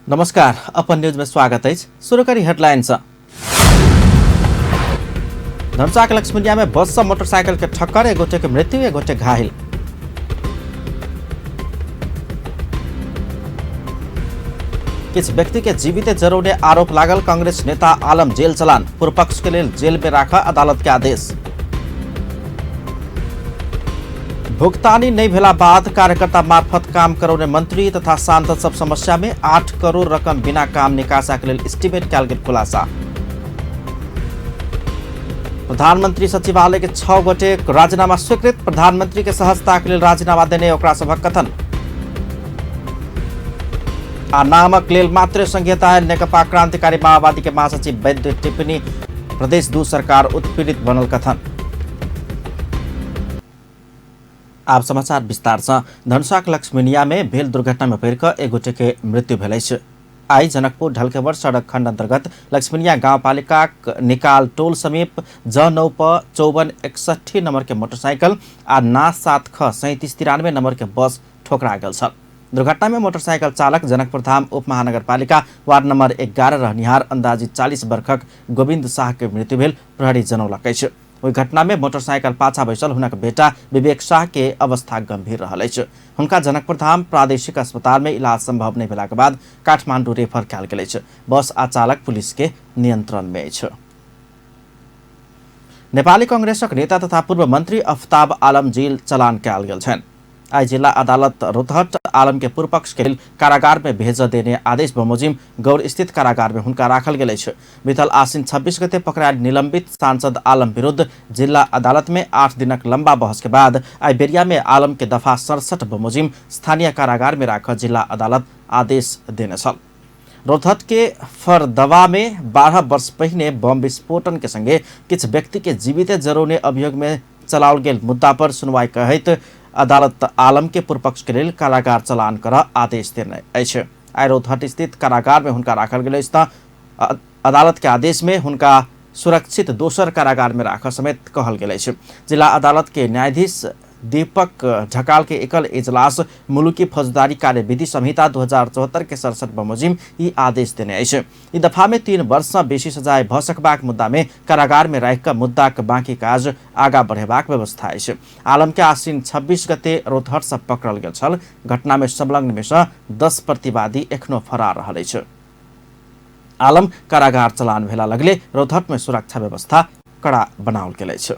नमस्कार, अपन न्यूज में स्वागत है। शुरू करी हेडलाइन से। धनुषा के लक्ष्मीनिया में बस से मोटरसाइकिल के ठक्कर, एक गोटे के मृत्यु, एक गोटे घायल। किछु व्यक्ति के जीवित जरौने आरोप लागल कांग्रेस नेता आलम जेल चलान, पूर्व पक्ष के लेल जेल में राख अदालत के आदेश। भुगतानी नहीं भेला बाद कार्यकर्ता मार्फत काम करौने मंत्री तथा सांसद सब समस्या में 8 करोड़ रकम बिना काम निकासा के लेल एस्टीमेट कयल गेल खुलासा। प्रधानमंत्री सचिवालय के 6 गोटे राजीनामा स्वीकृत, प्रधानमंत्री के सहजता के लेल राजीनामा देने ओकरा सभक कथन। आ नामक लेल मात्र संघीयता आयल नेकपा क्रांतिकारी माओवादी के महासचिव वैद्य टिप्पणी, प्रदेश 2 सरकार उत्पीड़ित बनल कथन। आब समाचार विस्तार से। धनुषाक लक्ष्मीनिया में भेल दुर्घटना में पड़ि कऽ एक गोटे के मृत्यु भेल अछि। आइ जनकपुर ढलकेवर सड़क खंड अंतर्गत लक्ष्मीनिया गांवपालिकाक निकाल टोल समीप ज 9 प 54 61 नंबर के मोटरसाइकिल आ ना 7 ख 37 93 नंबर के बस ठोकरा गेल छल। दुर्घटना में मोटरसाइकिल चालक जनकपुर धाम उप महानगरपालिका वार्ड नंबर 11 रहनिहार अंदाजी 40 वर्षक गोविंद शाह के मृत्यु भेल प्रहरी जनौलक अछि। ओहि घटना में मोटरसाइकिल पाछा बैसल हुनक बेटा विवेक शाह के अवस्था गंभीर रहल अछि। हुनका जनकपुर धाम प्रादेशिक अस्पताल में इलाज संभव नहीं भेलाक बाद काठमांडू रेफर कयल गेल अछि। बस आ चालक पुलिस के नियंत्रण में अछि। नेपाली कांग्रेसक नेता तथा पूर्व मंत्री अफताब आलम जेल चलान कयल गेल छनि। आइ जिला अदालत रोतहट आलम के पूर्व पक्ष के कारागार में भेज देने आदेश बमोजिम गौर स्थित कारागार में हुनका राखल गेल अछि। बीतल आश्विन 26 गते पकड़ायल निलंबित सांसद आलम विरुद्ध जिला अदालत में 8 दिनक लंबा बहस के बाद आइ बेरिया में आलम के दफा 67 बमोजिम स्थानीय कारागार में राख जिला अदालत आदेश देने छल। रोतहट के फरदवा में 12 वर्ष पहिने बम विस्फोटन के संगे किछु व्यक्ति के जीवित जरौने अभियोग में चलाओल गेल मुद्दा पर सुनवाई कहैत अदालत आलम के पूर्व पक्ष के लेल कारागार चलान कर आदेश देने अछि। आइ रोतहट स्थित कारागार में हुनका राखल गेल अछि त अदालत के आदेश में हुनका सुरक्षित दोसर कारागार में राख समेत कहल गेल अछि। जिला अदालत के न्यायाधीश दीपक ढकाल के एकल इजलास मुलुकी फौजदारी कार्यविधि संहिता 2074 के 67 बमोजिम ई आदेश देने अछि। ई दफा में 3 वर्ष सँ बेसी सजाय भ सकबाक मुद्दा में कारागार में राखि कऽ मुद्दाक बाँकी काज आगा बढ़ेबाक व्यवस्था अछि। आलम के आश्विन 26 गते रोतहट सँ पकड़ल गेल छल। घटना में संलग्न में सँ 10 प्रतिवादी एखनो फरार रहल अछि। आलम कारागार चलान भेला लगले रोतहट में सुरक्षा व्यवस्था कड़ा बनाओल गेल अछि।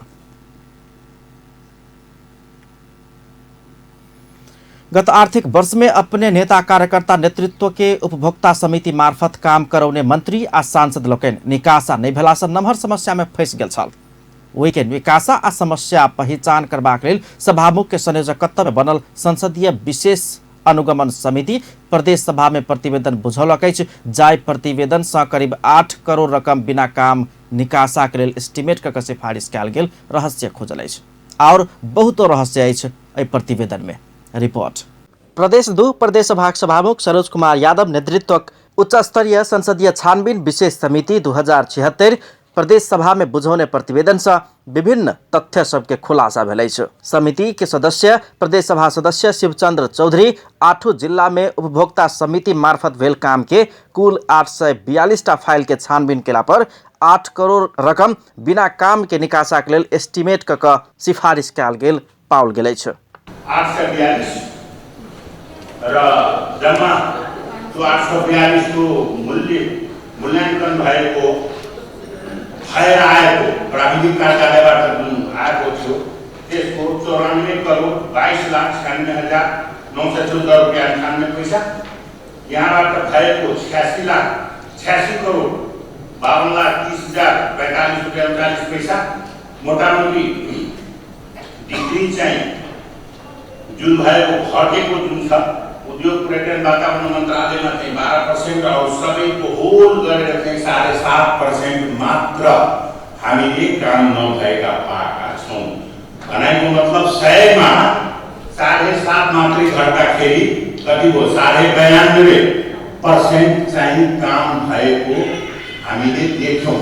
गत आर्थिक वर्ष में अपने नेता कार्यकर्ता नेतृत्व के उपभोक्ता समिति मार्फत काम करौने मंत्री आ सांसद लोकनि निकासा नहि भेला सँ नमहर समस्या में फंसि गेल छल। ओहि के निकासा आ समस्या पहिचान करबाक लेल सभामुख के संयोजकत्व में बनल संसदीय विशेष अनुगमन समिति प्रदेश सभा में प्रतिवेदन बुझौलक अछि। जाहि प्रतिवेदन सँ करीब 8 करोड़ रकम बिना काम निकासा के लेल एस्टीमेट कऽ सिफारिश कयल गेल रहस्य खोजल अछि। आओर बहुतो रहस्य अछि एहि प्रतिवेदन में। रिपोर्ट। प्रदेश 2 प्रदेश सभाक सभामुख सरोज कुमार यादव नेतृत्वक उच्च स्तरीय संसदीय छानबीन विशेष समिति 2076 प्रदेश सभा में बुझौने प्रतिवेदन से विभिन्न तथ्य सबके खुलासा भेल अछि। समिति के सदस्य प्रदेश सभा सदस्य शिवचंद्र चौधरी 8 जिला में उपभोक्ता समिति मार्फत भेल काम के कुल 842 टा फाइल के छानबीन केला पर 8 करोड़ रकम बिना काम के निकासा के लेल एस्टीमेट क क सिफारिश कयल गेल पाओल गेल अछि। 842 र जम्मा त्यो 842 को मूल्याङ्कन भएको भएर आएको प्राविधिक कार्यालयबाट जुन आएको थियो त्यसको 94 करोड 22 लाख 96,914 रुपियाँ 98 पैसा, यहाँबाट भएको 86 लाख 86 करोड 52 लाख 30,045 रुपियाँ 39 पैसा, मोटामोटी डिग्री चाहिँ जुन भएको घटेको जुन छ उद्योग पर्यटन वातावरण मन्त्रालयमा चाहिँ 12% और सबैको होल गरेर चाहिँ 7.5% मात्र हामीले काम नभएका पाएका छौँ। भनाइको मतलब 100मा 7.5 मात्रै घट्दाखेरि कति भयो? 92.5% चाहिँ काम भएको हामीले देख्यौँ।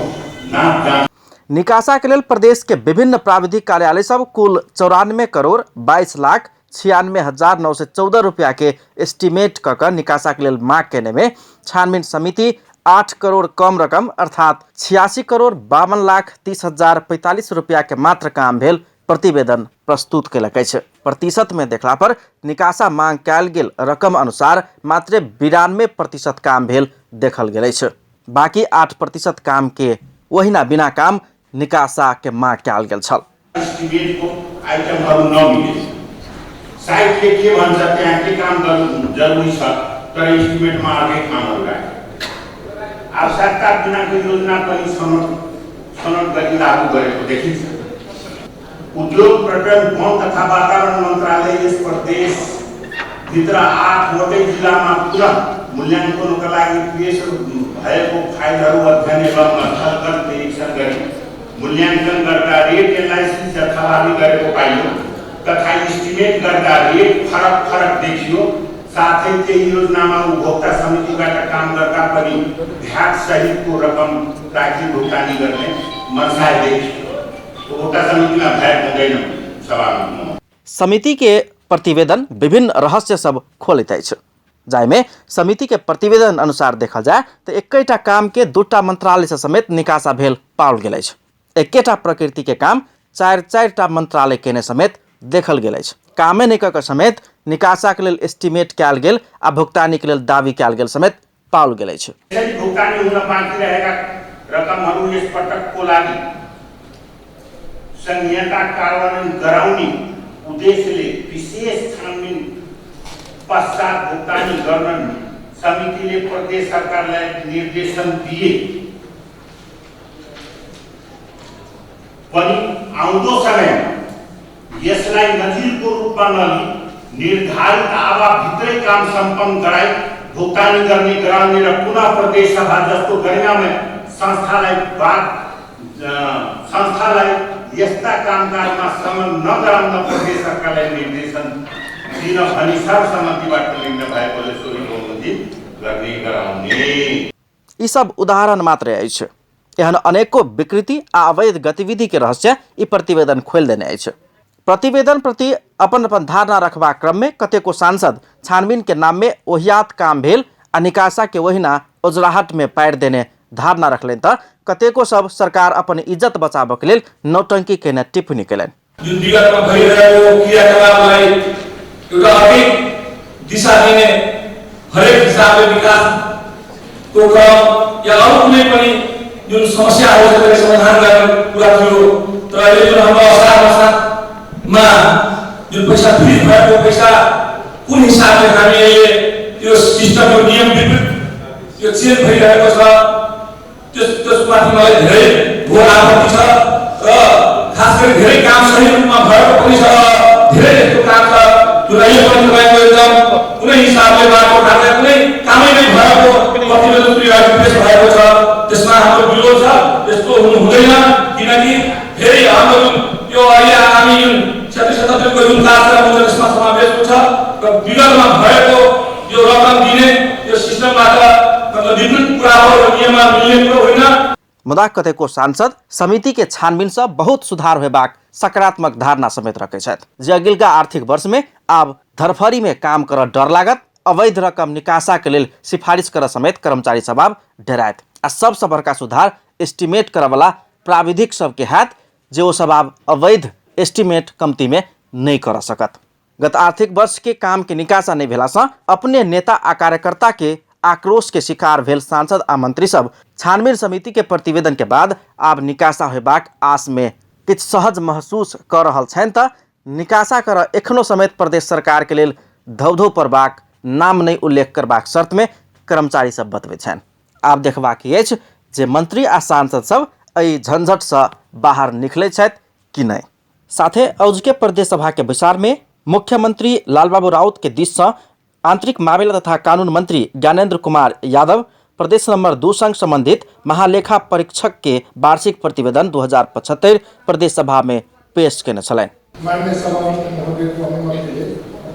नाप जाँच निकासा के लेल प्रदेश के विभिन्न प्राविधिक कार्यालय सब कुल 94 करोड़ 22 लाख 96,914 रुपया के एस्टीमेट क क निकासा के लेल माग केने में छानबीन समिति 8 करोड़ कम रकम अर्थात 86 करोड़ 52 लाख 30 हजार 45 रुपया के मात्र काम भेल प्रतिवेदन प्रस्तुत कयलक अछि। प्रतिशत में देखला पर निकासा मांग कयल गेल रकम अनुसार मात्र 92% काम भेल देखल गेल अछि। बाकी 8% काम के ओहिना बिना काम निकासा के मांग कयल गेल छल। एस्टिमेटको आइटमहरू नमिले साइटले के भन्छ, त्यहाँ के काम गर्नु जरुरी छ, तर एस्टिमेटमा अर्कै कामहरू राख्यो। आवश्यकता बिनाको योजना पनि छनौट गरी लागू गरेको देखिन्छ। उद्योग, पर्यटन, वन तथा वातावरण मन्त्रालय यस प्रदेशभित्र 8वटै जिल्लामा पुनः मूल्याङ्कनका लागि पेश भएको फाइलहरू अध्ययन एवं स्थलगत निरीक्षण गरी मूल्याङ्कन गर्दा रेट एनालाइसिस जथाभावी गरेको पाइयो तथा एस्टिमेट गर्दा रेट फरक फरक देखियो। साथै त्यही योजनामा उपभोक्ता समितिबाट काम गर्दा पनि भ्याट सहितको रकम राखी भुक्तानी गर्ने मनसाय देखियो। उपभोक्ता समितिमा भ्याट हुँदैन सभामुखमा। समिति के प्रतिवेदन विभिन्न रहस्य सब खोलैत अछि, जाहिमे समिति के प्रतिवेदन अनुसार देखल जाय तऽ एकेटा काम के दूटा मंत्रालय से समेत निकासा भेल पाओल गेल अछि। एकेटा प्रकृति के काम चारि चारिटा मंत्रालय केने समेत देखल गेल अछि। कामे नहि कऽ कऽ समेत निकासा के लेल एस्टिमेट कयल गेल आ भुगतानी के लेल दावी कयल गेल समेत पाओल गेल अछि। यसरी भुक्तानी हुन बाँकी रहेका रकमहरू यस पटकको लागि संहिता कार्यान्वयन गराउने उद्देश्यले विशेष छानबिन पश्चात भुक्तानी गर्न समितिले प्रदेश सरकारलाई निर्देशन दिए पनि आउँदो समयमा यसलाई नजिरको रूपमा नलिई निर्धारित आवाभित्रै काम सम्पन्न गराई भुक्तानी गर्ने गराउने र पुनः प्रदेश सभा जस्तो गरिमामय संस्थालाई यस्ता कामकाजमा संलग्न नगराउन प्रदेश सरकारलाई निर्देशन दिन भनी सर्वसम्मतिबाट निर्णय भएकोले सोही बमोजिम गर्ने गराउने। यी सब उदाहरण मात्रै अछि। एहन अनेको विकृति आ अवैध गतिविधि के रहस्य ई प्रतिवेदन खोलि देने अछि। प्रतिवेदन प्रति अपन अपन धारणा रखबाक क्रम में कतेको सांसद छानबीन के नाम में ओहियात काम भेल आ निकासा के ओहिना ओझराहट में पारि देने धारणा रखलनि तऽ कतेको सब सरकार अपन इज्जत बचाबऽ के लेल नौटंकी केने टिप्पणी केलनि। जुन विगतमा भइरहेको क्रियाकलापलाई एउटा अर्कै दिशा दिने हरेक हिसाबले विकासको क्रम या अरू कुनै पनि जुन समस्याहरू छ त्यसलाई समाधान गर्ने कुरा थियो, तर अहिले जुन हाम्रो असार 7मा जुन पैसा फ्री भएको पैसा कुन हिसाबले हामी अहिले त्यो सिस्टमको नियम विपरीत यो चेन्ज भइरहेको छ, त्यसमाथि मलाई धेरै घोर आपत्ति छ र खास गरी धेरै काम सही रूपमा भएको पनि छ, धेरै यस्तो काम छ जुन अहिले पनि तपाईँको एकदम कुनै हिसाबले बाटोघाटो कुनै कामै नै भएको प्रतिवेदन पेश भएको छ, त्यसमा हाम्रो विरोध छ। त्यस्तो हुनु हुँदैन, किनकि फेरि हाम्रो जुन यो अहिले आगामी जुन 76-77 जुन कार्यक्रम हुन्छ त्यसमा समावेश हुन्छ र विगतमा भएको यो रकम दिने यो सिस्टमबाट मतलब विपरीत कुरा हो र नियममा मिल्ने कुरो होइन। मुदा कतेको सांसद समिति के छानबीन से बहुत सुधार होबाक सकारात्मक धारणा समेत रखै छथि जे अगिलका आर्थिक वर्ष में आब धरफरी में काम कर डर लागत, अवैध रकम निकासा के लेल सिफारिश कर समेत कर्मचारी सब आब डरायत आ सबसँ बड़का सुधार एस्टिमेट करवला प्राविधिक सबके हैत जे ओ सब आब अवैध एस्टिमेट कमती में नहीं कर सकत। गत आर्थिक वर्ष के काम के निकासा नहीं भेला सँ अपने नेता आ कार्यकर्ता के आक्रोश के शिकार भेल सांसद आ मंत्री सब छानबीन समिति के प्रतिवेदन के बाद आब निकासा होबाक आस में किछु सहज महसूस क रहल छनि त निकासा कर एखनो समेत प्रदेश सरकार के लेल धौधौ पड़बाक नाम नहीं उल्लेख करबाक शर्त में कर्मचारी सब बतबै छनि। आब देखबाक ई अछि जे मंत्री आ सांसद सब एहि झंझट सँ बाहर निकलै छथि कि नहि। साथे औजके प्रदेश सभा के बैसार में मुख्यमंत्री लालबाबू राउत के दिस सँ आंतरिक मामिला तथा कानून मंत्री ज्ञानेंद्र कुमार यादव प्रदेश नंबर 2 संग संबंधित महालेखा परीक्षक के वार्षिक प्रतिवेदन 2075 प्रदेश सभा में पेश केने छलनि। मान्य सभामुख महोदयको अनुमतिले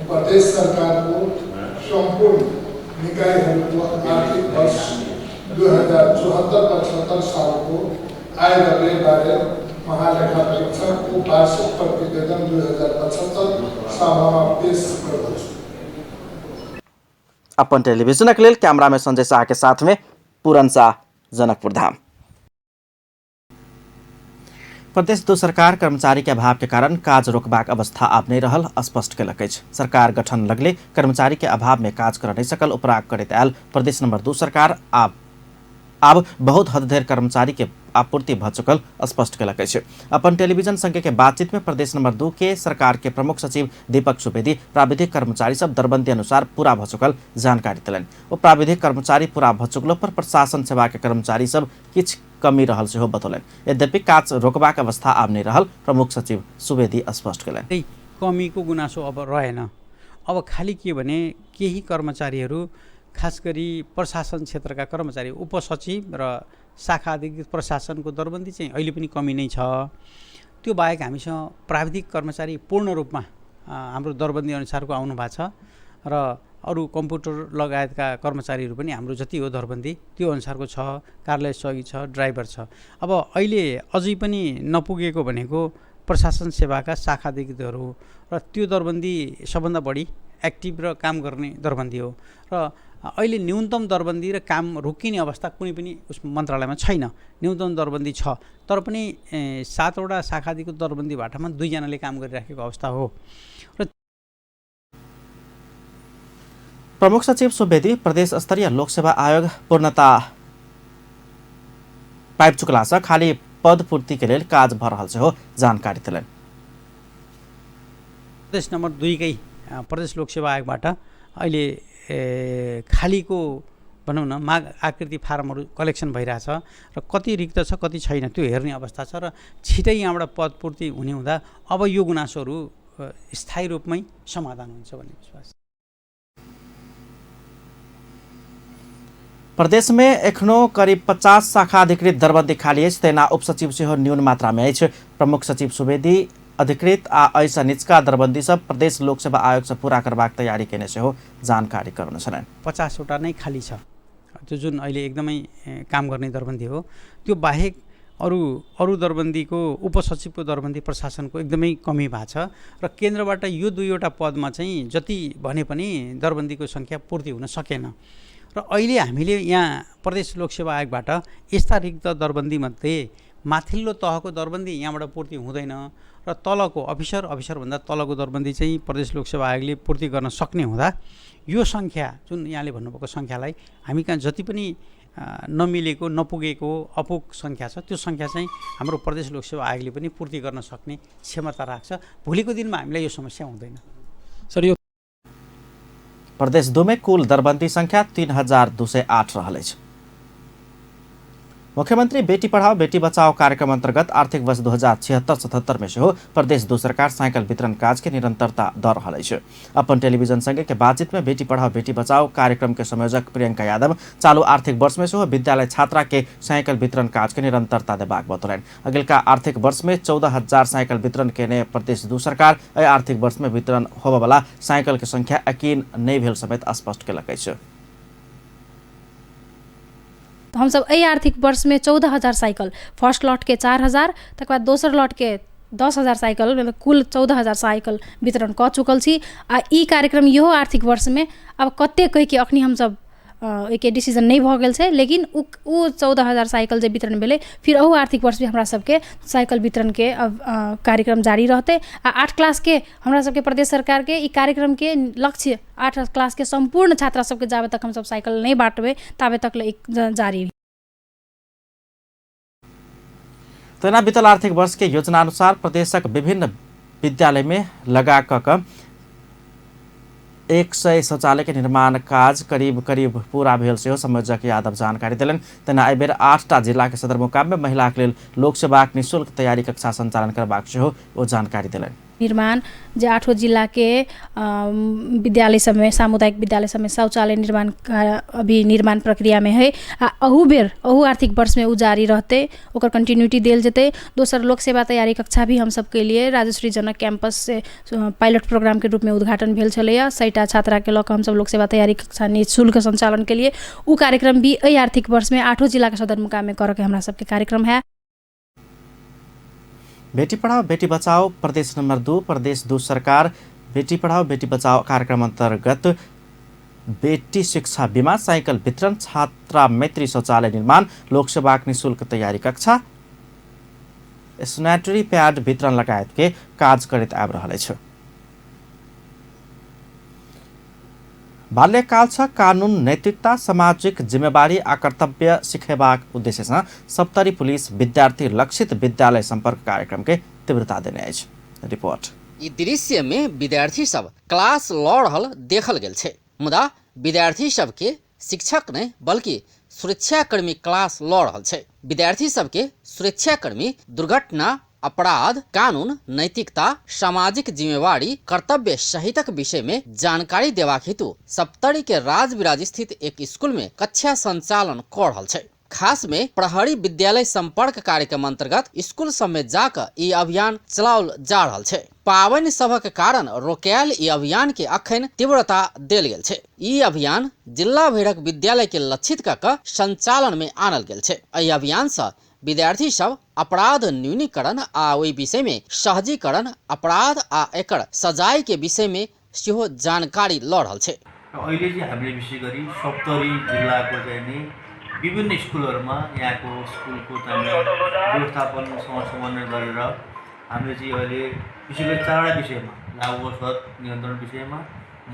प्रदेश सरकारको सम्पूर्ण निकायहरूको आर्थिक वर्ष 2074-75 सालको आय र व्ययबारे महालेखा परीक्षकको वार्षिक प्रतिवेदन 2075 सभामा पेश गर्दछु। अपन टेलीविजनक लेल कैमरा में संजय शाह के साथ में पूरन शाह, जनकपुर धाम। प्रदेश दू सरकार कर्मचारी के अभाव के कारण काज रोकबाक अवस्था आब नहि रहल स्पष्ट केलक अछि। सरकार गठन लगले कर्मचारी के अभाव में काज कर नहि सकल उपराग करैत आयल प्रदेश नंबर 2 सरकार आब आब बहुत हद धरि कर्मचारी के आपूर्ति भ चुकल स्पष्ट केलक अछि। अपन टेलीविजन संगे के बातचीत में प्रदेश नंबर 2 के सरकार के प्रमुख सचिव दीपक सुवेदी प्राविधिक कर्मचारी सब दरबंदी अनुसार पूरा भ चुकल जानकारी देलनि। ओ प्राविधिक कर्मचारी पूरा भ चुकलो पर प्रशासन सेवा के कर्मचारी सब किछु कमी रहल सेहो बतौलनि। यद्यपि काज रोकबाक अवस्था आब नहि रहल प्रमुख सचिव सुवेदी स्पष्ट केलनि। कमीको गुनासो अब रहेन। अब खालि के भने केही कर्मचारीहरू खास गरी प्रशासन क्षेत्रका कर्मचारी उपसचिव र शाखा अधिकृत प्रशासनको दरबन्दी चाहिँ अहिले पनि कमी नै छ। त्यो बाहेक हामीसँग प्राविधिक कर्मचारी पूर्ण रूपमा हाम्रो दरबन्दी अनुसारको आउनु भएको छ र अरू कम्प्युटर लगायतका कर्मचारीहरू पनि हाम्रो जति हो दरबन्दी त्यो अनुसारको छ। कार्यालय सहयोगी छ, ड्राइभर छ। अब अहिले अझै पनि नपुगेको भनेको प्रशासन सेवाका शाखा अधिकृतहरू हो र त्यो दरबन्दी सबभन्दा बढी एक्टिभ र काम गर्ने दरबन्दी हो र अहिले न्यूनतम दरबन्दी र काम रोकिने अवस्था कुनै पनि उस मन्त्रालयमा छैन। न्यूनतम दरबन्दी छ तर पनि 7वटा शाखा अधिकृत दरबन्दी बाटामा 2 जनाले काम गरिराखेको अवस्था हो। र प्रमुख सचिव सुवेदी प्रदेश स्तरीय लोकसेवा आयोग पूर्णता पाबि चुकला सँ खाली पद पूर्ति के लेल काज भ रहल सेहो जानकारी देलनि। प्रदेश नम्बर 2 कै प्रदेश लोकसेवा आयोगबाट अहिले खालीको भनौँ न माग आकृति फारमहरू कलेक्सन भइरहेछ र कति रिक्त छ कति छैन त्यो हेर्ने अवस्था छ र छिटै यहाँबाट पद पूर्ति हुने हुँदा अब यो गुनासोहरू स्थायी रूपमै समाधान हुन्छ भन्ने विश्वास। प्रदेश में एखनो करीब 50 शाखा अधिकृत दरबंदी खाली अछि, तहिना उपसचिव सेहो न्यून मात्रा में अछि। प्रमुख सचिव सुवेदी अधिकृत आ एहिसँ निचका दरबंदी सब प्रदेश लोक सेवा आयोग से पूरा करबाक तैयारी केने सेहो जानकारी करौने छलनि। 50वटा नै खाली छ त्यो जुन अहिले एकदमै काम गर्ने दरबन्दी हो। त्यो बाहेक अरू अरू दरबन्दीको उपसचिवको दरबन्दी प्रशासनको एकदमै कमी भएको छ र केन्द्रबाट यो 2वटा पदमा चाहिँ जति भने पनि दरबन्दीको सङ्ख्या पूर्ति हुन सकेन र अहिले हामीले यहाँ प्रदेश लोकसेवा आयोगबाट यस्ता रिक्त दरबन्दीमध्ये माथिल्लो तहको दरबन्दी यहाँबाट पूर्ति हुँदैन र तलको अफिसर अफिसरभन्दा तलको दरबन्दी चाहिँ प्रदेश लोकसेवा आयोगले पूर्ति गर्न सक्ने हुँदा यो सङ्ख्या जुन यहाँले भन्नुभएको सङ्ख्यालाई हामी कहाँ जति पनि नमिलेको नपुगेको अपुग सङ्ख्या छ त्यो सङ्ख्या चाहिँ हाम्रो प्रदेश लोकसेवा आयोगले पनि पूर्ति गर्न सक्ने क्षमता राख्छ। भोलिको दिनमा हामीलाई यो समस्या हुँदैन। सर यो प्रदेश 2 में कुल दरबंदी संख्या 3208 रहल अछि। मुख्यमंत्री बेटी पढ़ाओ बेटी बचाओ कार्यक्रम अंतर्गत आर्थिक वर्ष 2076-77 में सेहो प्रदेश 2 सरकार साइकिल वितरण काज के निरंतरता द रहल अछि। अपन टेलीविजन संगे के बातचीत में बेटी पढ़ाओ बेटी बचाओ कार्यक्रम के संयोजक प्रियंका यादव चालू आर्थिक वर्ष में सेहो विद्यालय छात्रा के साइकिल वितरण काज के निरंतरता देबाक बतौलनि। अगिलका आर्थिक वर्ष में 14,000 साइकिल वितरण केने प्रदेश 2 सरकार एहि आर्थिक वर्ष में वितरण होबयवला साइकिल के संख्या यकीन नहि भेल समेत स्पष्ट केलक अछि। हम सब एहि आर्थिक वर्ष में 14,000 साइकिल, फर्स्ट लॉट के 4,000, तकर बाद दोसर लॉट के 10,000 साइकिल, मतलब कुल 14,000 साइकिल वितरण कऽ चुकल छी। आ ई कार्यक्रम इहो आर्थिक वर्ष में अब कते कहि के अखनी हमसब ओहिके डिसीजन नहि भऽ गेल छै, लेकिन उ 14,000 साइकिल जे वितरण भेलै फिर अहू आर्थिक वर्ष में हमरा सबके साइकिल वितरण के अब कार्यक्रम जारी रहतै। आ 8 क्लास के हमरा सबके प्रदेश सरकार के ई कार्यक्रम के लक्ष्य 8 क्लास के सम्पूर्ण छात्रा सबके जाबे तक हमसब साइकिल नहि बाँटबै ताबे तक ले जारी। तहिना बीतल आर्थिक वर्ष के योजना अनुसार प्रदेशक विभिन्न विद्यालय में लगा कऽ 100 शौचालय के निर्माण काज करीब करीब पूरा भेल सेहो संयोजक यादव जानकारी देलनि। तहिना एहि बेर 8टा जिला के सदरमुकाम में महिला के लेल लोकसेवाक निःशुल्क तैयारी कक्षा संचालन करबाक सेहो ओ जानकारी देलनि। निर्माण जे 8 जिला के विद्यालय सब में सामुदायिक विद्यालय सब में शौचालय निर्माण अभी निर्माण प्रक्रिया में है आ अहू बेर अहू आर्थिक वर्ष में उ जारी रहते, ओकर कंटिन्यूटी देल जेतै। दोसर लोक सेवा तैयारी कक्षा भी हम सब के लिए राजश्री जनक कैंपस से पायलट प्रोग्राम के रूप में उद्घाटन भेल छलैया। 100टा छात्रा के लऽ कऽ हमसब लोक सेवा तैयारी कक्षा निःशुल्क संचालन के लिए उ कार्यक्रम भी एहि आर्थिक वर्ष में 8 जिला के सदरमुकाम में करके हमरा सबके कार्यक्रम है। बेटी पढ़ाओ बेटी बचाओ प्रदेश नंबर 2 प्रदेश 2 सरकार बेटी पढ़ाओ बेटी बचाओ कार्यक्रम अंतर्गत बेटी शिक्षा बीमा, साइकिल वितरण, छात्रा मैत्री शौचालय निर्माण, लोकसेवाक निःशुल्क तैयारी कक्षा, सैनिटरी पैड वितरण लगायत के काज करैत आबि रहल अछि। बाल्यकालसँ कानून, नैतिकता, सामाजिक जिम्मेवारी आ कर्तव्य सिखेबाक उद्देश्यसँ सप्तरी पुलिस विद्यार्थी लक्षित विद्यालय सम्पर्क कार्यक्रम के तीव्रता देने अछि। रिपोर्ट। ई दृश्य में विद्यार्थी सब क्लास लऽ रहल देखल गेल छै, मुदा विद्यार्थी सबके शिक्षक नहि बल्कि सुरक्षाकर्मी क्लास लऽ रहल छै। विद्यार्थी सबके सुरक्षाकर्मी दुर्घटना, अपराध, कानून, नैतिकता, सामाजिक जिम्मेवारी, कर्तव्य सहितक विषय में जानकारी देबाक हेतु सप्तरी के राजविराज स्थित एक स्कूल में कक्षा संचालन कऽ रहल छै। खास में प्रहरी विद्यालय संपर्क कार्यक्रम अंतर्गत स्कूल सब में जाकर ई अभियान चलाओल जा रहल छै। पाबनि सभक कारण रोकायल ई अभियान के अखन तीव्रता देल गेल छै। ई अभियान जिला भरिक विद्यालय के लक्षित कऽ कऽ संचालन में आनल गेल छै। एहि अभियान से विद्यार्थी सब अपराध न्यूनीकरण आ ओहि विषय में सहजीकरण, अपराध आ एकर सजाय के विषय में सेहो जानकारी लऽ रहल छै। अहिले चाहिँ हामीले विशेष गरी सप्तरी जिल्लाको चाहिँ नि विभिन्न स्कुलहरूमा यहाँको स्कुलको चाहिँ व्यवस्थापनसँग समन्वय गरेर हामीले चाहिँ अहिले विशेष गरी चारवटा विषयमा, लागु औषध नियन्त्रण विषयमा,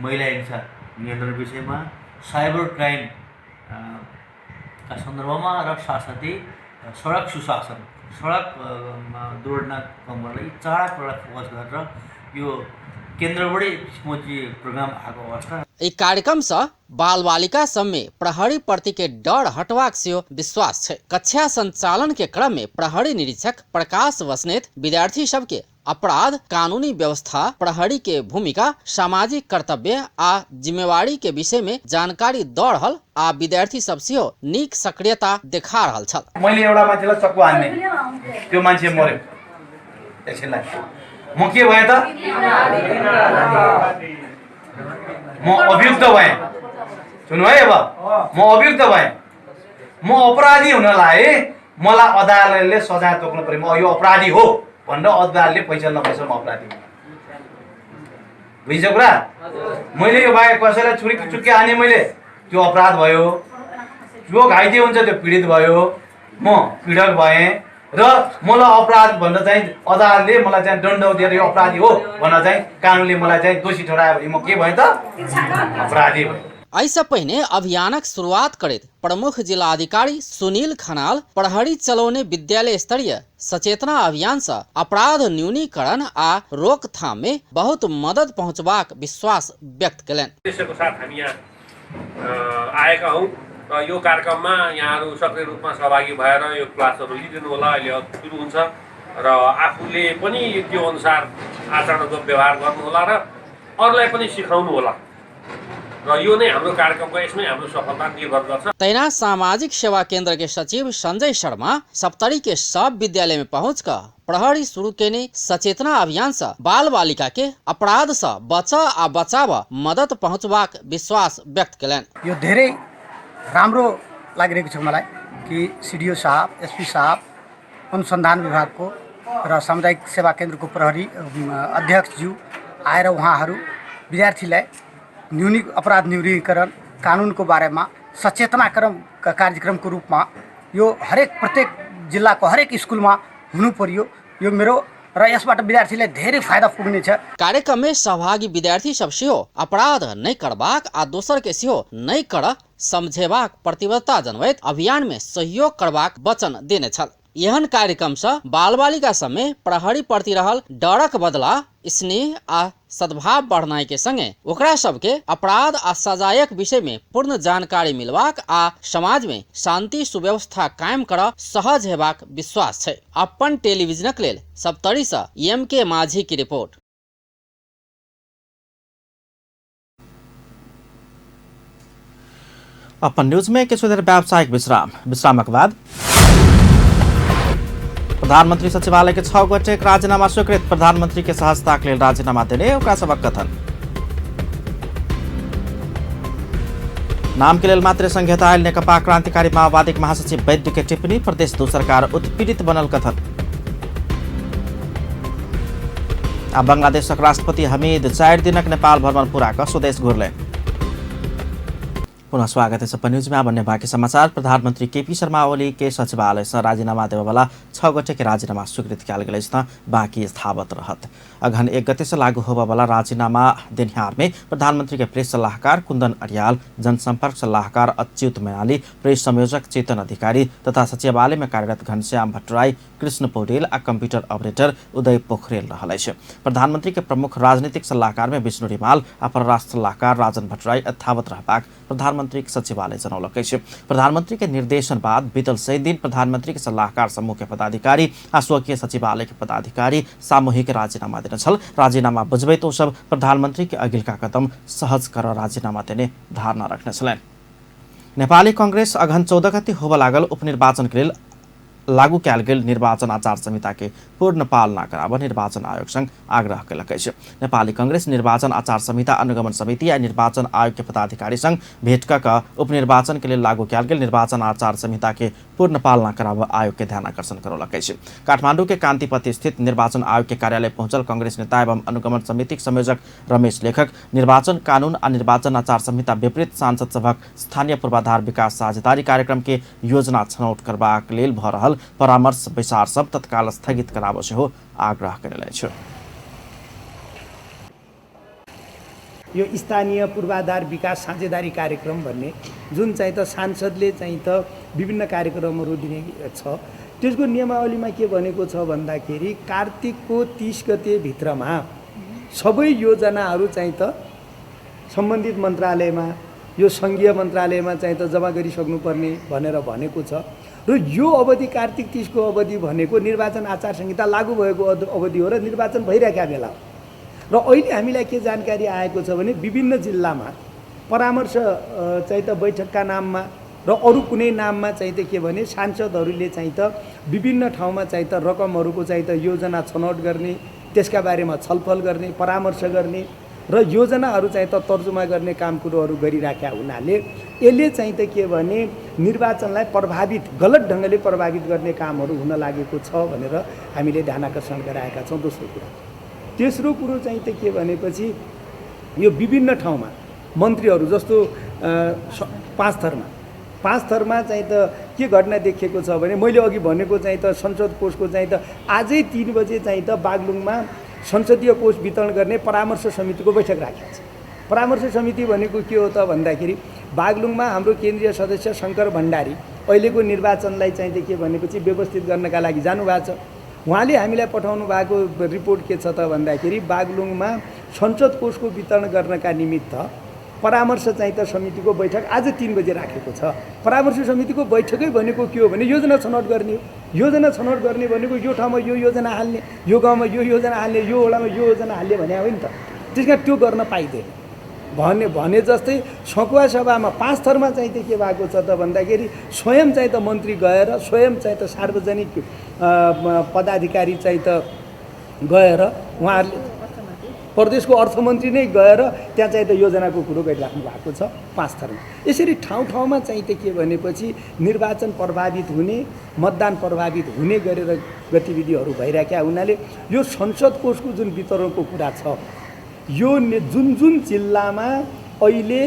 महिला हिंसा नियन्त्रण विषयमा, साइबर क्राइम का सन्दर्भमा र साथसाथै सडक सुशासन, सडक दुर्घटना कम गर्नलाई यी चारवटा कुरालाई फोकस गरेर यो केन्द्रबाटै किसिमको चाहिँ प्रोग्राम आएको अवस्था। एहि कार्यक्रम से बाल बालिका सब में प्रहरी प्रति के डर हटबाक सेहो विश्वास छै। कक्षा संचालन के क्रम में प्रहरी निरीक्षक प्रकाश बस्नेत विद्यार्थी सबके अपराध, कानूनी व्यवस्था, प्रहरी के भूमिका, सामाजिक कर्तव्य आ जिम्मेवारी के विषय में जानकारी दऽ रहल आ विद्यार्थी सब सेहो नीक सक्रियता देखा रहल छल। मैले एउटा मान्छेलाई चक्कु हान्ने, त्यो मान्छे मर्यो, एकछिनलाई म के भएँ त? म अभियुक्त भएँ। सुन्नु है, अब म अभियुक्त भएँ, म अपराधी हुनलाई मलाई अदालतले सजाय तोक्नु पर्यो। म यो अपराधी हो भनेर अदालतले पैसा नपाइसम्म म अपराधी हुँ। बुझ्यो कुरा? मैले यो बाहेक कसैलाई छुरी चुक्के हाने मैले, त्यो अपराध भयो। जो घाइते हुन्छ त्यो पीडित भयो, म पीडक भएँ र मलाई अपराध भनेर चाहिँ अदालतले मलाई चाहिँ दण्ड दिएर यो अपराधी हो भनेर चाहिँ कानुनले मलाई चाहिँ दोषी ठहरायो भने म के भएँ त? अपराधी भएँ। एहिसँ पहिने अभियानक शुरुआत करैत प्रमुख जिलाधिकारी सुनील खनाल प्रहरी चलौने विद्यालय स्तरीय सचेतना अभियान से अपराध न्यूनीकरण आ रोकथाम में बहुत मदद पहुंचबाक विश्वास व्यक्त कयलनि। उद्देश्यको साथ हामी यहाँ आएका हौँ र यो कार्यक्रममा यहाँहरू सक्रिय रूपमा सहभागी भएर यो क्लासहरू लिइदिनु होला। अहिले सुरु हुन्छ र आफूले पनि त्यो अनुसार आचरणको व्यवहार गर्नुहोला र अरूलाई पनि सिकाउनु होला र यो नै हाम्रो कार्यक्रमको यसमै हाम्रो सफलता निर्भर गर्छ। तहिना सामाजिक सेवा केंद्र के सचिव संजय शर्मा सप्तरी के सब विद्यालय में पहुंचकर प्रहरी शुरू केने सचेतना अभियान से बाल बालिका के अपराध से बच आ बचाव मदद पहुंचबाक विश्वास व्यक्त कयलनि। यो धेरै राम्रो लागिरहेको छ मलाई कि सीडीओ साहब, एसपी साहब, अनुसन्धान विभागको र सामुदायिक सेवा केन्द्रको प्रहरी अध्यक्षज्यू आएर उहाँहरू विद्यार्थीलाई अपराध न्यूनीकरण कानुनको बारेमा सचेतनाक्रम कार्यक्रमको रूपमा यो हरेक प्रत्येक जिल्लाको हरेक स्कुलमा हुनु पर्यो। यो मेरो र यसबाट विद्यार्थीलाई धेरै फाइदा पुग्नेछ। कार्यक्रम में सहभागी विद्यार्थी सब सेहो अपराध नहि करबाक आ दोसर के सेहो नहि कर समझेबाक प्रतिबद्धता जनबैत अभियान में सहयोग करबाक वचन देने छल। एहन कार्यक्रम से बाल बालिका सब में प्रहरी प्रति रहल डरक बदला स्नेह आ सद्भाव बढ़नाइ के संगे ओकरा सबके अपराध आ सजायक विषय में पूर्ण जानकारी मिलबाक आ समाज में शांति सुव्यवस्था कायम कर सहज हेबाक विश्वास छै। अपन टेलीविजनक लेल सप्तरी से एम के माझी की रिपोर्ट। अपन न्यूज में किछु देर व्यावसायिक विश्राम, विश्रामक बाद प्रधानमंत्री सचिवालय के 6 गोटे राजीनामा स्वीकृत। प्रधानमंत्री के सहजता के लेल राजीनामा देने ओकरा सबक कथन। नाम के लेल मात्र संघीयता आयल नेकपा क्रांतिकारी माओवादी महासचिव वैद्य के टिप्पणी। प्रदेश 2 सरकार उत्पीड़ित बनल कथन। आ बांग्लादेशक राष्ट्रपति हमीद 4 दिनक नेपाल भ्रमण पूरा क स्वदेश घुरले। पुनः स्वागत है सपन न्यूजमा भन्ने बाँकी समाचार। प्रधानमन्त्री केपी शर्मा ओली के सचिवालयसँ राजीनामा देबयवला 6 गोटे के राजीनामा स्वीकृत कयल गेल अछि, बाँकी यथावत रहत। अगहन 1 गते से लागू होबयवला राजीनामा देनिहारमे प्रधानमंत्री के प्रेस सलाहकार कुंदन अरियाल, जनसंपर्क सलाहकार अच्युत मैनाली, प्रेस संयोजक चेतन अधिकारी तथा सचिवालय में कार्यरत घनश्याम भट्टराई, कृष्ण पौडेल आ कंप्यूटर ऑपरेटर उदय पोखरेल रहल अछि। प्रधानमंत्री के प्रमुख राजनीतिक सलाहकार में विष्णु रिमाल आ परराष्ट्र सलाहकार राजन भट्टराई यथावत रहबाक प्रधानमंत्री के सचिवालय जनौलक अछि। प्रधानमंत्री के निर्देशन बाद बीतल 100 दिन प्रधानमंत्री के सलाहकार समूह के पदाधिकारी आ स्वकीय सचिवालय के पदाधिकारी सामूहिक राजीनामा देने छल। राजीनामा बुझबैत ओ सब प्रधानमंत्री के अगिलका कदम सहज कर राजीनामा देने धारणा रखने छलनि। नेपाली कांग्रेस अगहन 14 गते होबय लागल उपनिर्वाचन के लेल लागू कयल गेल निर्वाचन आचार संहिता के पूर्ण पालना कराबऽ निर्वाचन आयोग संग आग्रह कयलक अछि। नेपाली कांग्रेस निर्वाचन आचार संहिता अनुगमन समिति आ निर्वाचन आयोग के पदाधिकारी संग भेंट कऽ कऽ उपनिर्वाचन के लेल लागू कयल गेल निर्वाचन आचार संहिता के पूर्ण पालना कराबऽ आयोग के ध्यानाकर्षण करौलक अछि। काठमांडू के कांतिपति स्थित निर्वाचन आयोग के कार्यालय पहुंचल कांग्रेस नेता एवं अनुगमन समिति के संयोजक रमेश लेखक निर्वाचन कानून आ निर्वाचन आचार संहिता विपरीत सांसद सभक स्थानीय पूर्वाधार विकास साझेदारी कार्यक्रम के योजना छनौट करबाक लेल भऽ रहल परामर्श बैसार सब तत्काल स्थगित कराबऽ सेहो आग्रह कयने अछि। यो स्थानीय पूर्वाधार विकास साझेदारी कार्यक्रम भन्ने जुन चाहिँ त सांसदले चाहिँ त विभिन्न कार्यक्रमहरू दिने छ, त्यसको नियमावलीमा के भनेको छ भन्दाखेरि कार्तिकको 30 गते भित्रमा सबै योजनाहरू चाहिँ त सम्बन्धित मन्त्रालयमा, यो सङ्घीय मन्त्रालयमा चाहिँ त जम्मा गरिसक्नुपर्ने भनेर भनेको छ। र यो अवधि कार्तिक 30 को अवधि भनेको निर्वाचन आचार संहिता लागू भएको अवधि हो र निर्वाचन भइरहेका बेला हो। र अहिले हामीलाई के जानकारी आएको छ भने विभिन्न जिल्लामा परामर्श चाहिँ त बैठकका नाममा र अरू कुनै नाममा चाहिँ त के भने सांसदहरूले चाहिँ त विभिन्न ठाउँमा चाहिँ त रकमहरूको चाहिँ त योजना छनौट गर्ने, त्यसका बारेमा छलफल गर्ने, परामर्श गर्ने र योजनाहरू चाहिँ त तर्जुमा गर्ने काम कुरोहरू गरिराखेका हुनाले यसले चाहिँ त के भने निर्वाचनलाई प्रभावित, गलत ढङ्गले प्रभावित गर्ने कामहरू हुन लागेको छ भनेर हामीले ध्यान आकर्षण गराएका छौँ। दोस्रो कुरा, तेस्रो कुरो चाहिँ त के भनेपछि यो विभिन्न ठाउँमा मन्त्रीहरू जस्तो पाँच थरमा चाहिँ त के घटना देखिएको छ भने मैले अघि भनेको चाहिँ त संसद कोषको चाहिँ त आजै 3 बजे चाहिँ त बागलुङमा संसदीय कोष वितरण गर्ने परामर्श समितिको बैठक राखेको छ। परामर्श समिति भनेको के हो त भन्दाखेरि बागलुङमा हाम्रो केन्द्रीय सदस्य शङ्कर भण्डारी अहिलेको निर्वाचनलाई चाहिँ त के भनेपछि व्यवस्थित गर्नका लागि जानुभएको छ। उहाँले हामीलाई पठाउनु भएको रिपोर्ट के छ त भन्दाखेरि बागलुङमा संसद कोषको वितरण गर्नका निमित्त परामर्श चाहिँ त समितिको बैठक आज 3 बजे राखेको छ। परामर्श समितिको बैठकै भनेको के हो भने योजना छनौट गर्ने हो। योजना छनौट गर्ने भनेको यो ठाउँमा यो योजना हाल्ने, यो गाउँमा यो योजना हाल्ने, यो वडामा यो योजना हाल्ने भने हो नि त। त्यस कारण त्यो गर्न पाइँदैन भने भने जस्तै सकुवा सभामा 5 थरमा चाहिँ त के भएको छ त भन्दाखेरि स्वयं चाहिँ त मन्त्री गएर, स्वयं चाहिँ त सार्वजनिक पदाधिकारी चाहिँ त गएर उहाँहरूले प्रदेशको अर्थमन्त्री नै गएर त्यहाँ चाहिँ त योजनाको कुरो गरिराख्नु भएको छ 5 थरमा। यसरी ठाउँ ठाउँमा चाहिँ त के भनेपछि निर्वाचन प्रभावित हुने, मतदान प्रभावित हुने गरेर गतिविधिहरू भइरहेका हुनाले यो संसद कोषको जुन वितरणको कुरा छ, यो जुन जुन जिल्लामा अहिले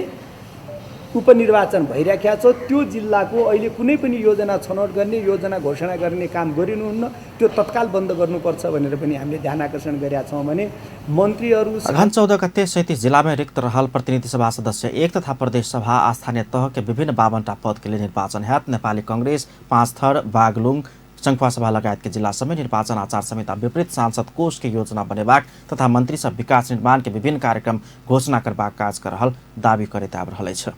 उपनिर्वाचन भइरहेको छ त्यो जिल्लाको अहिले कुनै पनि योजना छनौट गर्ने, योजना घोषणा गर्ने काम गरिनुहुन्न, त्यो तत्काल बन्द गर्नुपर्छ भनेर पनि हामीले ध्यान आकर्षण गरेका छौँ भने मन्त्रीहरू। अगहन 14 गते 37 जिल्लामा रिक्त रहल प्रतिनिधि सभा सदस्य 1 तथा प्रदेश सभा स्थानीय तह के विभिन्न 52 पद के लिए निर्वाचन हैत। नेपाली कांग्रेस 5 थर, बागलुङ, सङ्खुवासभा लगायत के जिल्ला समेत निर्वाचन आचार संहिता विपरीत सांसद कोष के योजना बनेबाक तथा मन्त्री सब विकास निर्माण के विभिन्न कार्यक्रम घोषणा करबाक काज कर रहल दावी करैत आबि रहल अछि।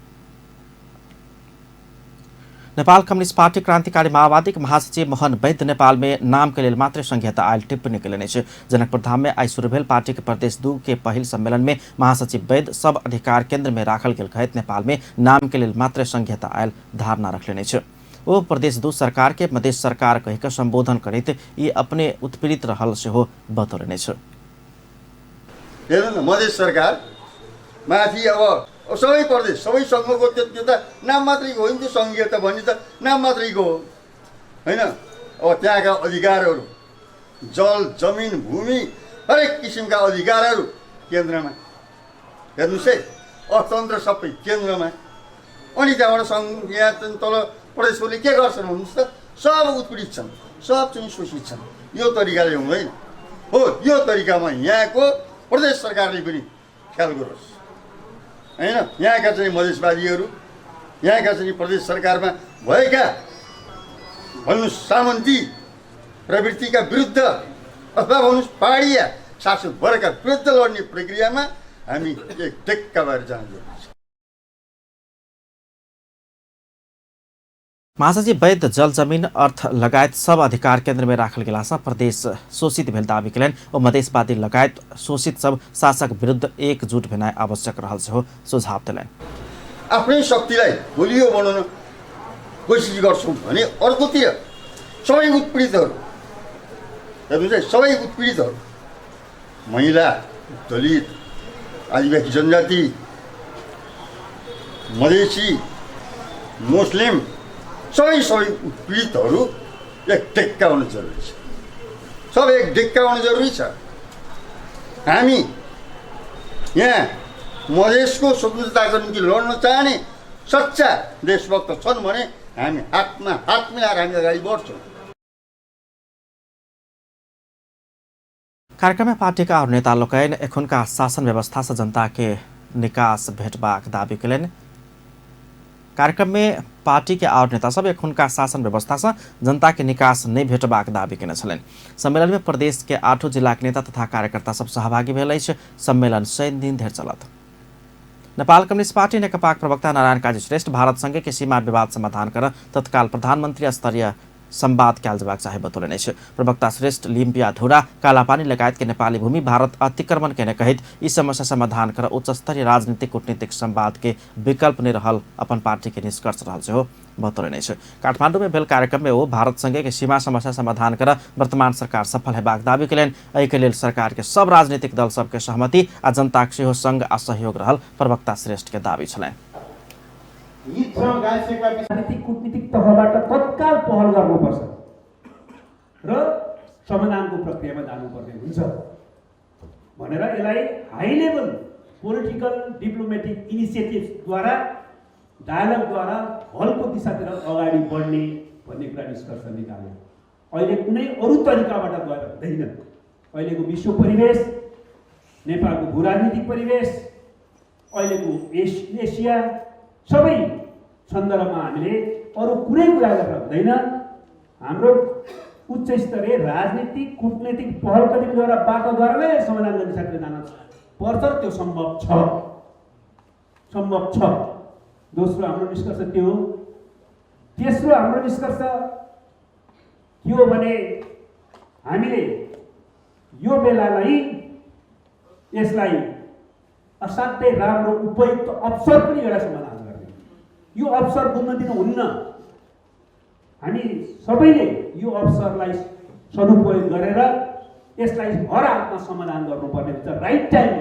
नेपाल कम्युनिस्ट पार्टी क्रांतिकारी माओवादी के महासचिव मोहन वैद्य नेपाल में नाम के लेल मात्र संघीयता आयल टिप्पणी कयलनि अछि। जनकपुर धाम में आइ शुरू भेल पार्टी के प्रदेश 2 के पहिल सम्मेलन में महासचिव वैद्य सब अधिकार केंद्र में राखल गेल कहैत नेपाल में नाम के लेल मात्र संघीयता आयल धारणा रखलनि अछि। ओ प्रदेश 2 सरकार के मधेश सरकार कहि कऽ संबोधन करैत ई अपने उत्पीड़ित रहल सेहो बतौलनि अछि। हेर्नु न, मधेश सरकार माथि अब सबै प्रदेश सबै सङ्घको त्यो त नाम मात्रैको हो नि, त्यो सङ्घीयता भन्ने त नाम मात्रैको हो होइन। अब त्यहाँका अधिकारहरू, जल जमिन भूमि हरेक किसिमका अधिकारहरू केन्द्रमा, हेर्नुहोस् है, अर्थतन्त्र सबै केन्द्रमा। अनि त्यहाँबाट सङ्घ यहाँ तल प्रदेशहरूले के गर्छन् भन्नुहोस् त? सब उत्पीडित छन्, सब चाहिँ शोषित छन्। यो तरिकाले हुँदैन हो। यो तरिकामा यहाँको प्रदेश सरकारले पनि ख्याल गरोस्, होइन? यहाँका चाहिँ मधेसवादीहरू, यहाँका चाहिँ प्रदेश सरकारमा भएका भन्नुहोस् सामन्ती प्रवृत्तिका विरुद्ध अथवा भन्नुहोस् पहाडिया शासक वर्गका विरुद्ध लड्ने प्रक्रियामा हामी एक ढेक्का भएर जानु जरुरी छ। महासचिव वैध जल जमीन अर्थ लगायत सब अधिकार केन्द्र में राखल गेलासँ प्रदेश शोषित भेल दावी केलनि। ओ मधेशवादी लगायत शोषित सब शासक विरुद्ध एकजुट भेनाइ आवश्यक रहल सेहो सुझाव देलनि। आफ्नै शक्तिलाई बलियो बनाउन कोसिस गर्छौँ भने अर्कोतिर सबै उत्पीडितहरू, हेर्नुहोस् है, सबै उत्पीडितहरू महिला, दलित, आदिवासी जनजाति, मधेसी, मुस्लिम, सबै सबै उत्पीडितहरू एक ढेक्का हुनु जरुरी छ। सब एक ढेक्का हुनु जरुरी छ। हामी यहाँ मधेसको स्वतन्त्रताको निम्ति लड्न चाहने सच्चा देशभक्त छन् भने हामी हातमा हात मिलाएर हामी अगाडि बढ्छौँ। कार्यक्रम में पार्टी का और नेता लोकनि एखुनका शासन व्यवस्था से जनता के निकास भेटबाक दावी केलनि। कार्यक्रम में पार्टी के और नेता सब एखुनका शासन व्यवस्था से जनता के निकास नहीं भेटबाक दावी केने छलनि। सम्मेलन में प्रदेश के 8 जिला के नेता तथा कार्यकर्ता सब सहभागी भेल अछि। सम्मेलन शनि दिन धरि चलत। नेपाल कम्युनिस्ट पार्टी नेकपाक प्रवक्ता नारायण काजी श्रेष्ठ भारत संगे के सीमा विवाद समाधान कर तत्काल प्रधानमंत्री स्तरीय संवाद कयल जेबाक चाही बतौलनि अछि। प्रवक्ता श्रेष्ठ लिम्पिया धुरा कालापानी लगायत के नेपाली भूमि भारत अतिक्रमण केने कहैत ई समस्या समाधान कर उच्च स्तरीय राजनीतिक कूटनीतिक संवाद के विकल्प नहि रहल अपन पार्टी के निष्कर्ष रहल सेहो बतौलनि अछि। काठमाडौँ में भेल कार्यक्रम में ओ भारत संगे के सीमा समस्या समाधान कर वर्तमान सरकार सफल हेबाक दावी केलनि। एहि के लेल सरकार के सब राजनीतिक दल सबके सहमति आ जनताक सेहो संग आ सहयोग रहल प्रवक्ता श्रेष्ठ के दावी छलनि। राजनीतिक कूटनीतिक तहबाट तत्काल पहल गर्नुपर्छ र समाधानको प्रक्रियामा जानुपर्ने हुन्छ भनेर यसलाई हाई लेभल पोलिटिकल डिप्लोमेटिक इनिसिएटिभ्सद्वारा, डायलगद्वारा हलको दिशातिर अगाडि बढ्ने भन्ने कुरा निष्कर्ष निकाल्यो। अहिले कुनै अरू तरिकाबाट गएर हुँदैन। अहिलेको विश्व परिवेश, नेपालको भूराजनीतिक परिवेश, अहिलेको एसिया, सबै सन्दर्भमा हामीले अरू कुनै कुरा गरेर हुँदैन। हाम्रो उच्च स्तरीय राजनीतिक कूटनीतिक पहल कदमीद्वारा, बाटोद्वारा नै समाधान गर्ने दिशातिर जान पर्छ र त्यो सम्भव छ, सम्भव छ। दोस्रो हाम्रो निष्कर्ष त्यो हो। तेस्रो हाम्रो निष्कर्ष के हो भने हामीले यो बेलालाई यसलाई असाध्यै राम्रो उपयुक्त अवसर पनि एउटा समाधान गर्ने, यो अवसर गुम्न दिनुहुन्न। हामी सबैले यो अवसरलाई सदुपयोग गरेर यसलाई हर हालतमा समाधान गर्नुपर्ने हुन्छ। राइट टाइम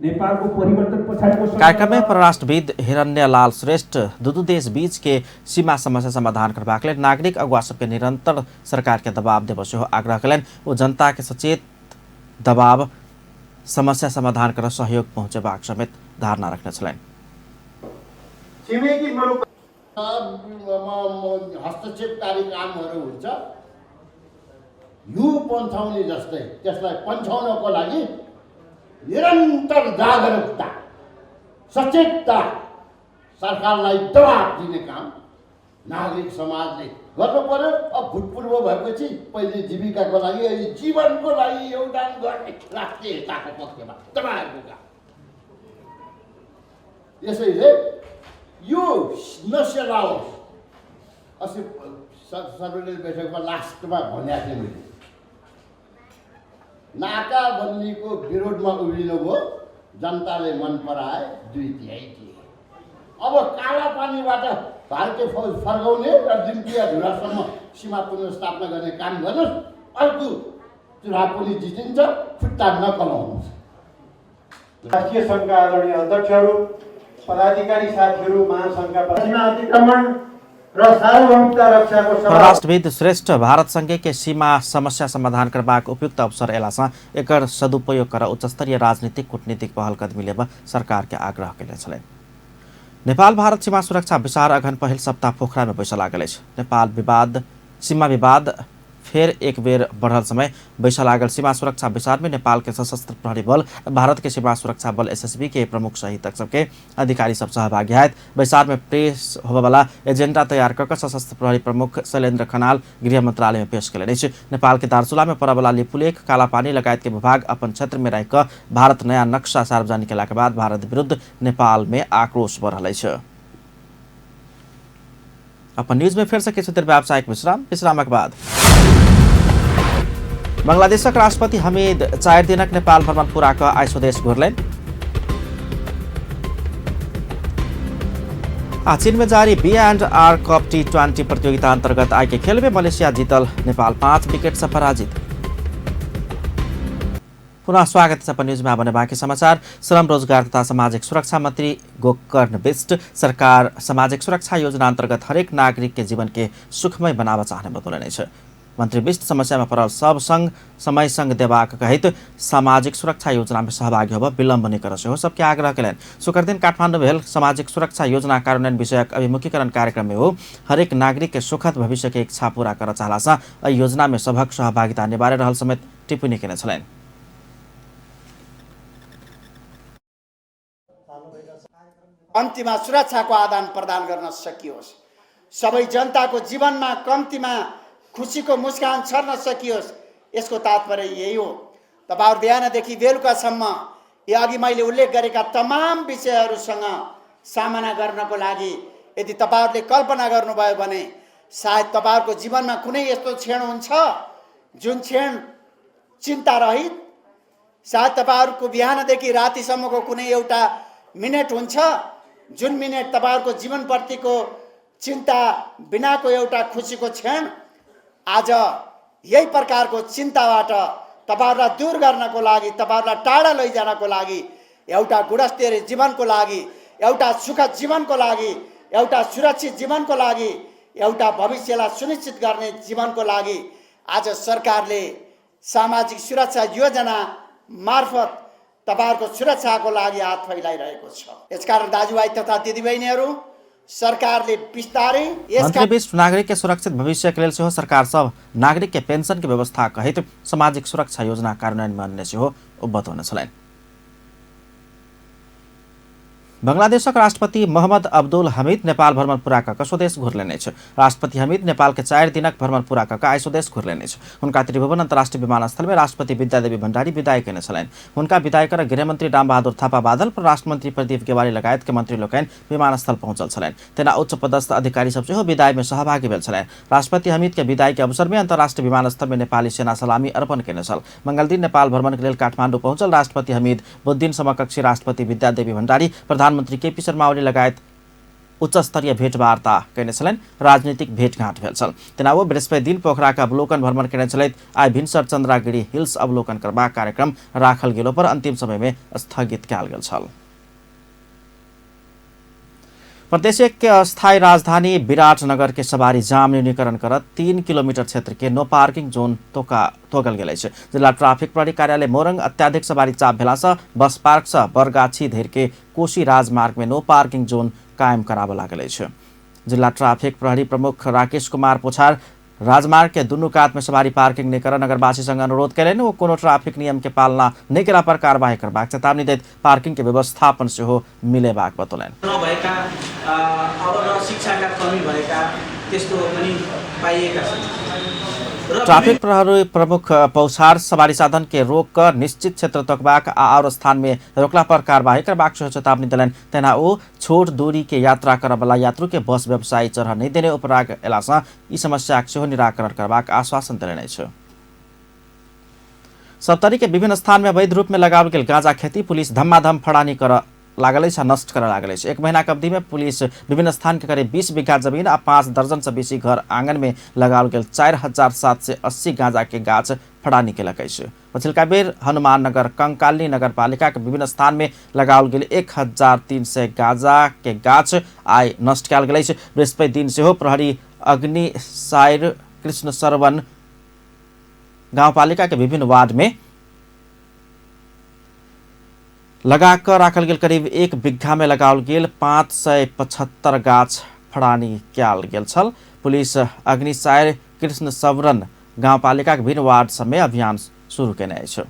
नेपालको परिवर्तन पछाडिको कार्यक्रम में परराष्ट्रविद हिरण्यलाल श्रेष्ठ दुदू देश बीच के सीमा समस्या समाधान करबाक लेल नागरिक अगुवा सबके निरंतर सरकार के दबाव देबऽ सेहो आग्रह केलनि। ओ जनता के सचेत दबाव समस्या समाधान कर सहयोग पहुँचेबाक समेत धारणा रखने छलनि। छिमेकी मुलुक हस्तक्षेपकारी कामहरू हुन्छ, यो पन्छाउने जस्तै त्यसलाई पन्छाउनको लागि निरन्तर जागरुकता, सचेतता, सरकारलाई दबाब दिने काम नागरिक समाजले गर्नु पर्यो। अब भूतपूर्व भएपछि पहिले जीविकाको लागि, अहिले जीवनको लागि योगदान गर्ने राष्ट्रियताको पक्षमा तपाईँहरूको काम। यसैले यो नसेलाओस्। अस्ति सर्वदलीय बैठकमा लास्टमा भनेको थिएँ मैले, नाकाबन्दीको विरोधमा उभिनु भयो, जनताले मन पराए, 2/3 दिए। अब कालापानीबाट भारतीय फौज फर्काउने र लिम्पिया धुरासम्म सीमा पुनर्स्थापना गर्ने काम गर्नुहोस्, अर्को चुनाव पनि जितिन्छ, खुट्टा नकलाउनुहोस्। राष्ट्रिय सङ्घका आदरणीय अध्यक्षहरू, पदाधिकारी साथीहरू, महासङ्घका सीमा अतिक्रमण र सार्वभौमता रक्षाको परराष्ट्रविद श्रेष्ठ भारत संगे के सीमा समस्या समाधान करबाक उपयुक्त अवसर एलासँ एकर सदुपयोग कर उच्चस्तरीय राजनीतिक कूटनीतिक पहल कदमी लेब सरकार के आग्रह केने छलनि। नेपाल भारत सीमा सुरक्षा विचार अघन पहिल सप्ताह पोखरामे बैसऽ लागल अछि। नेपाल विवाद सीमा विवाद फेर एक बेर बढ़ल समय बैसऽ लागल सीमा सुरक्षा विचार में नेपाल के सशस्त्र प्रहरी बल, भारत के सीमा सुरक्षा बल एसएसबी के प्रमुख सहित सबके अधिकारी सब सहभागी हयत। बैसार में पेश होबयवला एजेंडा तैयार कऽ कऽ सशस्त्र प्रहरी प्रमुख शैलेन्द्र खनाल गृह मंत्रालय में पेश केलनि अछि। नेपाल के दार्चुला में पड़यवला लिपुलेख, कालापानी लगायत के विभाग अपन क्षेत्र में राखि कऽ भारत नया नक्शा सार्वजनिक केलाक बाद भारत विरुद्ध नेपाल में आक्रोश बढ़ल अछि। अपन न्यूज में फेर से किछु देर व्यावसायिक विश्राम, विश्रामक बाद बांग्लादेशक राष्ट्रपति हमीद 4 दिनक नेपाल भ्रमण पूरा कऽ आइ स्वदेश घुरलनि। आ चीन में जारी B&R cup T20 प्रतियोगिता अंतर्गत आइ के खेल में मलेशिया जीतल, नेपाल 5 विकेट से पराजित। पुनः स्वागत छ अपन न्यूज में आबने बाँकी समाचार। श्रम रोजगार तथा सामाजिक सुरक्षा मंत्री गोकर्ण बिष्ट सरकार सामाजिक सुरक्षा योजना अंतर्गत हरेक नागरिक के जीवन के सुखमय बनाव चाहने बतौलनि अछि। मंत्री बिष्ट समस्या में पड़ल सब संग समय संग देबाक कहैत सामाजिक सुरक्षा योजना में सहभागी होब विलम्ब नहि करऽ सेहो सबके आग्रह केलनि। शुक्र दिन काठमाडौँ भेल सामाजिक सुरक्षा योजना कार्यान्वयन विषयक अभिमुखीकरण कार्यक्रम में ओ हरेक नागरिक के सुखद भविष्य के इच्छा पूरा करऽ चाहला एहि योजना में सभक सहभागिता अनिवार्य रहल समेत टिप्पणी केने छलनि। कम्तीमा सुरक्षाको आदान प्रदान गर्न सकियोस्, सबै जनताको जीवनमा कम्तीमा खुसीको मुस्कान छर्न सकियोस्, यसको तात्पर्य यही हो। तपाईँहरू बिहानदेखि बेलुकासम्म यो अघि मैले उल्लेख गरेका तमाम विषयहरूसँग सामना गर्नको लागि यदि तपाईँहरूले कल्पना गर्नुभयो भने सायद तपाईँहरूको जीवनमा कुनै यस्तो क्षण हुन्छ जुन क्षण चिन्तारहित, सायद तपाईँहरूको बिहानदेखि रातिसम्मको कुनै एउटा मिनेट हुन्छ जुन मिनेट तपाईँहरूको जीवनप्रतिको चिन्ता बिनाको एउटा खुसीको क्षण। आज यही प्रकारको चिन्ताबाट तपाईँहरूलाई दूर गर्नको लागि, तपाईँहरूलाई टाढा लैजानको लागि, एउटा गुणस्तरीय जीवनको लागि, एउटा सुखद जीवनको लागि, एउटा सुरक्षित जीवनको लागि, एउटा भविष्यलाई सुनिश्चित गर्ने जीवनको लागि आज सरकारले सामाजिक सुरक्षा योजना मार्फत तपाईहरुको सुरक्षाको लागि हात फैलाइरहेको छ। यसकारण दाजुभाइ तथा दिदीबहिनीहरू, सरकारले बिस्तारै मन्त्री बिष्ट नागरिक के सुरक्षित भविष्य के लेल सेहो सरकार सब नागरिक के पेंशन के व्यवस्था कहैत सामाजिक सुरक्षा योजना कार्यान्वयन मान्ने सेहो बतौने छलनि। बांग्लादेशक राष्ट्रपति मोहम्मद अब्दुल हमीद नेपाल भ्रमण पूरा कऽ स्वदेश घुरलनि अछि। राष्ट्रपति हमीद नेपाल के 4 दिनक भ्रमण पूरा कऽ आइ स्वदेश घुरलनि अछि। हुनका त्रिभुवन अन्तर्राष्ट्रिय विमानस्थल में राष्ट्रपति विद्यादेवी भण्डारी विदाई केने छलनि। हुनका विदाई कर गृहमन्त्री रामबहादुर थापा बादल, परराष्ट्र मन्त्री प्रदीप गेवाली लगायत के मन्त्री लोकनि विमानस्थल पहुँचल छलनि। तेना उच्च पदस्थ अधिकारी सब सेहो विदाई में सहभागी भेल छलनि। राष्ट्रपति हमीद के विदाई के अवसर में अन्तर्राष्ट्रिय विमानस्थल में नेपाली सेना सलामी अर्पण केने छल। मंगलदिन नेपाल भ्रमण के लेल काठमाडौँ पहुँचल राष्ट्रपति हमीद बुधदिन समकक्षी राष्ट्रपति विद्यादेवी भण्डारी, प्रधानमन्त्री केपी शर्मा ओली लगायत उच्च स्तरीय भेटवार्ता कयने छलनि। राजनीतिक भेटघाट भेल छल। तेना ओ बृहस्पति दिन पोखराक अवलोकन भ्रमण कयने छलथि। आइ भिनसर चन्द्रागिरी हिल्स अवलोकन करबाक कार्यक्रम राखल गेलो पर अंतिम समय में स्थगित कयल गेल छल। प्रदेश के अस्थायी राजधानी विराटनगर के सवारी जाम न्यूनीकरण कर 3 किलोमीटर क्षेत्र के नो पार्किंग जोन तोकल गेल अछि। जिला ट्राफिक प्रहरी कार्यालय मोरंग अत्याधिक सवारी चाप भेलासँ बस पार्क से बरगाछी धरि के कोशी राजमार्ग में नो पार्किंग जोन कायम कराबऽ लागल अछि। जिला ट्राफिक प्रहरी प्रमुख राकेश कुमार पोछार राजमार्ग के दुनू कात में सवारी पार्किंग नहि करऽ नगरवासी संग अनुरोध कयलनि। ओ कोनो ट्रैफिक नियम के पालना नहि केला पर कार्रवाई करबाक चेतावनी दैत पार्किंग के व्यवस्थापन सेहो मिलेबाक बतौलनि। नभएका अब शिक्षाका कमी भएका त्यस्तो पनि पाइएका छन्। ट्राफिक प्रहरी प्रमुख पौछार सवारी साधन के रोक कर निश्चित क्षेत्र तकबाक आ और स्थान में रोकला पर कार्रवाई करबाक सेहो चेतावनी देलनि। तेना ओ छोट दूरी के यात्रा करऽवला यात्रु के बस व्यवसायी चढ़ नहि देने उपराग अयलासँ ई समस्याक सेहो निराकरण करबाक आश्वासन देलनि अछि। सप्तरी के विभिन्न स्थान में अवैध रूप में लगाओल गेल गांजा खेती पुलिस धमाधम फड़ानी करऽ लागल अछि आ नष्ट करऽ लागल अछि। 1 महीना के अवधि में पुलिस विभिन्न स्थान के करीब 20 बीघा जमीन आ 5 दर्जन से बेसी घर आंगन में लगाओल गेल 4780 गांजा के गाछ फड़ानी केलक अछि। पछिलका बेर हनुमान नगर कंकाली नगरपालिका के विभिन्न स्थान में लगाओल गेल 1300 गांजा के गाछ आइ नष्ट कयल गेल अछि। बृहस्पति दिन सेहो प्रहरी अग्निसायर कृष्ण सरवन गाउँपालिका के विभिन्न वार्ड में लगा कऽ राखल गेल करीब 1 बिघा में लगाओल गेल 575 गाछ फड़ानी कयल गेल छल। पुलिस अग्निसायर कृष्ण सवरन गाउँपालिका के विभिन्न वार्ड सबमे अभियान शुरू केने अछि।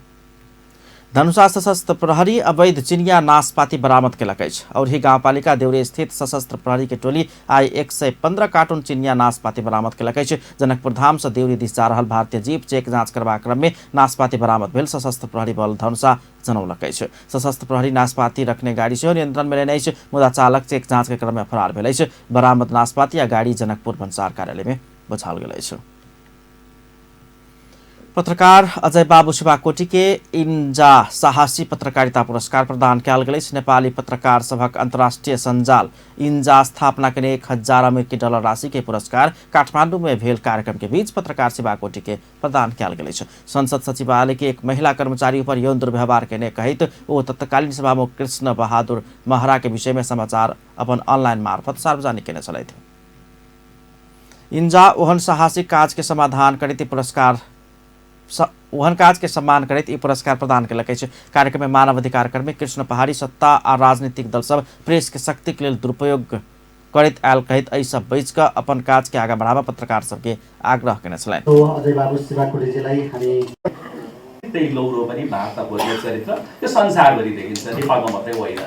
धनुषा सशस्त्र प्रहरी अवैध चिनिया नाशपाती बरामद केलक अछि। औरही गाउँपालिका देउरे स्थित सशस्त्र प्रहरी के टोली आइ 115 कार्टून चिनिया नाशपाती बरामद केलक अछि। जनकपुर धाम से देउरी दिस जा रहल भारतीय जीप चेक जाँच करबाक क्रम में नाशपाती बरामद भेल सशस्त्र प्रहरी बल धनुषा जनौलक अछि। सशस्त्र प्रहरी नाशपाती रखने गाड़ी सेहो नियंत्रण में लेने अछि, मुदा चालक चेक जाँच के क्रम में फरार भेल अछि। बरामद नाशपाती आ गाड़ी जनकपुर भन्सार कार्यालय में बझाओल गेल अछि। पत्रकार अजय बाबू शिवाकोटी के इंजा साहसी पत्रकारिता पुरस्कार प्रदान कयल गेल अछि। नेपाली पत्रकार सभक अंतर्राष्ट्रीय संजाल इंजा स्थापना के 1000 अमेरिकी डॉलर राशि के पुरस्कार काठमांडू में भेल कार्यक्रम के बीच पत्रकार शिवाकोटी के प्रदान कयल गेल अछि। संसद सचिवालय के एक महिला कर्मचारी पर यौन दुर्व्यवहार केने कहैत ओ तत्कालीन सभामुख कृष्ण बहादुर महरा के विषय में समाचार अपन ऑनलाइन मार्फत सार्वजनिक केने छलथि। इंजा ओहन साहसिक काज के समाधान करैत पुरस्कार ओहन काज के सम्मान करैत ई पुरस्कार प्रदान केलक अछि। कार्यक्रम में मानव अधिकार कर्मी कृष्ण पहाड़ी सत्ता आ राजनीतिक दल सब प्रेस के शक्ति के लेल दुरुपयोग करैत आयल कहैत एहि सब बचि कऽ अपन काज के आगा बढ़ावा पत्रकार सबके आग्रह केने छलनि। तो अजय बाबू शिवाकोटीजीलाई हामी त्यही लौरो पनि भारतको चरित्र त्यो संसारभरि देखिन्छ, नेपालमा मात्रै होइन।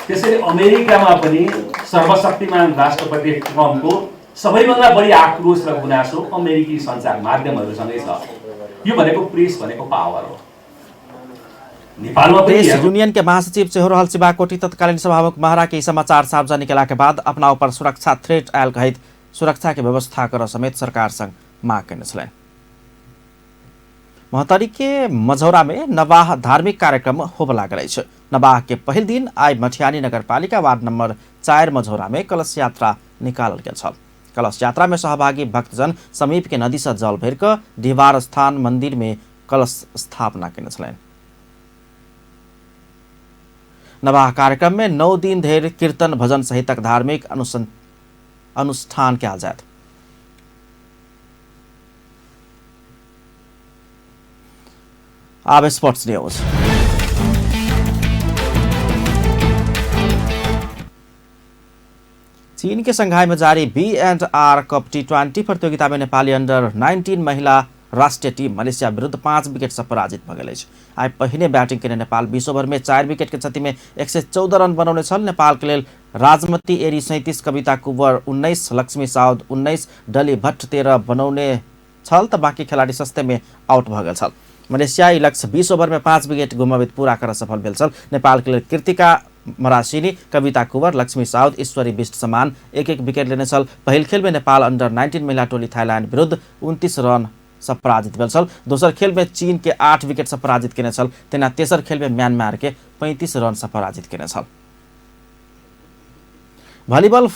त्यसरी अमेरिकामा पनि सर्वशक्तिमान राष्ट्रपति ट्रम्पको सबैभन्दा बढी आक्रोश र गुनासो अमेरिकी सञ्चार माध्यमहरूसँगै छ। यो भनेको प्रेस भनेको पावर हो। नेपालमा प्रेस यूनियन के महासचिव सेहो रहल शिवाकोटी तत्कालीन सभामुख महरा के समाचार सार्वजनिक केला के बाद अपना ऊपर सुरक्षा थ्रेट आयल कहैत सुरक्षा के व्यवस्था कर समेत सरकार संग माग केने छलनि। महोत्तरी के मझौरा में नवाह धार्मिक कार्यक्रम होबय लागल अछि। नवाह के पहिल दिन आइ मठियानी नगरपालिका वार्ड नंबर 4 मझौरा में कलश यात्रा निकालल गेल छल। कलश यात्रा में सहभागी भक्तजन समीप के नदी से जल भरि कऽ डिहबार स्थान मंदिर में कलश स्थापना केने छलनि। नवाह कार्यक्रम में 9 दिन धरि कीर्तन भजन सहितक धार्मिक अनुष्ठान कयल जायत। आब स्पोर्ट्स न्यूज। चीन के शंघाई में जारी B&R cup T20 प्रतियोगिता में नेपाली अंडर 19 महिला राष्ट्रीय टीम मलेशिया विरुद्ध 5 विकेट से पराजित भऽ गेल अछि। आइ पहिने बैटिंग केने नेपाल 20 ओभर में 4 विकेट के क्षति में 114 रन बनौने छल। नेपाल के लेल राजमती एरी 37, कविता कुंवर 19, लक्ष्मी साउद 19, डली भट्ट 13 बनौने छल त बाँकी खेलाड़ी सस्ते में आउट भऽ गेल छल। मलेशिया लक्ष्य 20 ओभर में 5 विकेट गुमाबैत पूरा कर सफल भेल छल। नेपाल के लेल कृतिका मरासिनी, कविता कुंवर, लक्ष्मी साउद, ईश्वरी बिष्ट समान 1-1 विकेट लेने छल। पहिल खेल में नेपाल अंडर 19 महिला टोली थाईलैंड विरुद्ध 29 रन से पराजित भेल छल। दोसर खेल में चीन के 8 विकेट से पराजित केने छल। तेना तेसर खेल में म्यांमार के 35 रन से पराजित केने छल। Volleyball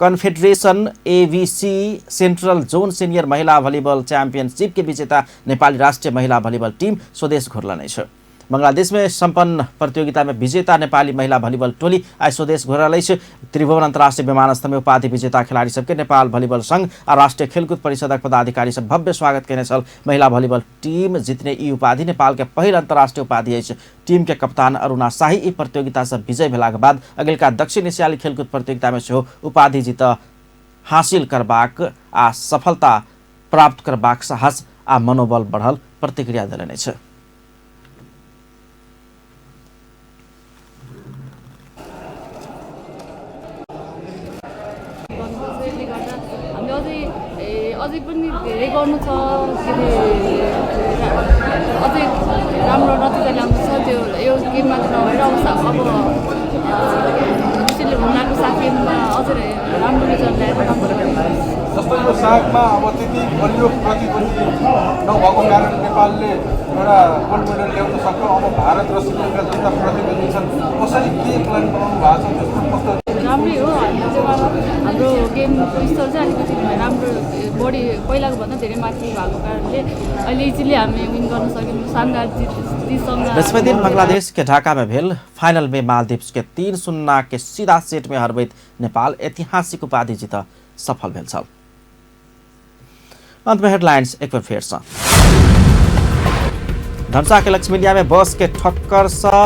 confederation AVC central zone senior महिला भलिबल चैंपियनशिप के विजेता नेपाली राष्ट्रिय महिला भलिबल टीम स्वदेश घुरल अछि। बंगलादेश में सम्पन्न प्रतियोगिता में विजेता नेपाली महिला भलिबल टोली आइ स्वदेश घुरल अछि। त्रिभुवन अंतर्राष्ट्रीय विमानस्थल में उपाधि विजेता खेलाड़ी सबके नेपाल भलिबल संघ आ राष्ट्रीय खेलकूद परिषदक पदाधिकारी सब भव्य स्वागत केने छल। महिला भलिबल टीम जितने ई उपाधि नेपाल के पहिल अंतर्राष्ट्रीय उपाधि अछि। टीम के कप्तान अरुणा शाही ई प्रतियोगिता से विजय भेलाक बाद अगिलका दक्षिण एशियाली खेलकूद प्रतियोगिता में सेहो उपाधि जीत हासिल करबाक आ सफलता प्राप्त करबाक साहस आ मनोबल बढ़ल प्रतिक्रिया देलनि अछि। अझै पनि धेरै गर्नु छ, के अरे अझै राम्रो नतिजा ल्याउनु छ। त्यो यो गेम मात्र नभएर अब हुनाको साथ गेममा अझै राम्रो रिजल्ट ल्याएर राम्रो। जस्तो यो सागमा अब त्यति बलियो प्रतिद्वन्द्वी नभएको कारण नेपालले एउटा गोल्ड मेडल ल्याउन सक्यो। अब भारत र श्रीलङ्का जस्ता प्रतिद्वन्द्वी छन्, कसरी के प्लान बनाउनु भएको छ, त्यसको कस्तो? राम्रै हो। हाम्रो चाहिँ हाम्रो गेमको स्तर चाहिँ अलिकति राम्रो बढी पहिलाको भन्दा धेरै माथि भएको कारणले अहिले इजिली हामी विन गर्न सक्यौँ। शानदार जितसँग बृहस्पति दिन बांग्लादेश के ढाका में भेल फाइनल में मालदीव के 3-0 के सीधा सेट में हरबैत नेपाल ऐतिहासिक उपाधि जित सफल भेल छल। अंत में हेडलाइंस एक बार फेर से। धनुषा के लक्ष्मीनिया में बस के ठक्कर से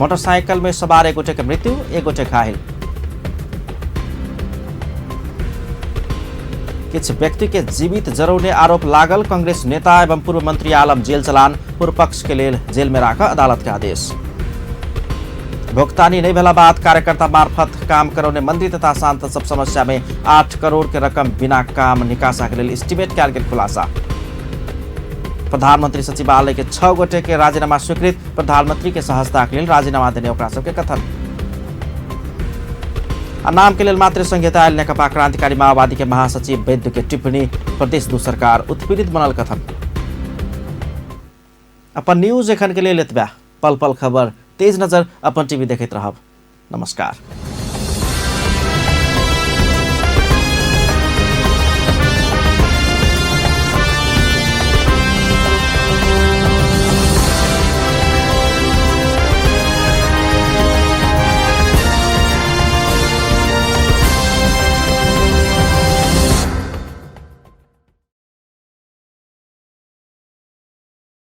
मोटरसाइकिल में सवार एक गोटे के मृत्यु, एक गोटे घायल। किछु व्यक्ति के जीवित जरौने आरोप लागल कांग्रेस नेता एवं पूर्व मंत्री आलम जेल चलान, पूर्व पक्ष के लेल जेल में राख अदालत के आदेश। भुगतानी नहीं भेला बाद कार्यकर्ता मार्फत काम करौने मंत्री तथा सांसद सब समस्या में 8 करोड़ के रकम बिना काम निकासा के लेल एस्टिमेट कयल गेल खुलासा। प्रधानमंत्री सचिवालय के 6 गोटे के राजीनामा स्वीकृत, प्रधानमंत्री के सहजता के लेल राजीनामा देने ओकरा सबके कथन। आ नाम के लेल मात्र संहिता आयल नेकपा क्रांतिकारी माओवादी के महासचिव वैद्य के टिप्पणी, प्रदेश दू सरकार उत्पीड़ित बनल कथन। अपन न्यूज एखन के लेल एतबे। पल पल खबर, तेज नजर, अपन टीवी देखैत रहब। नमस्कार।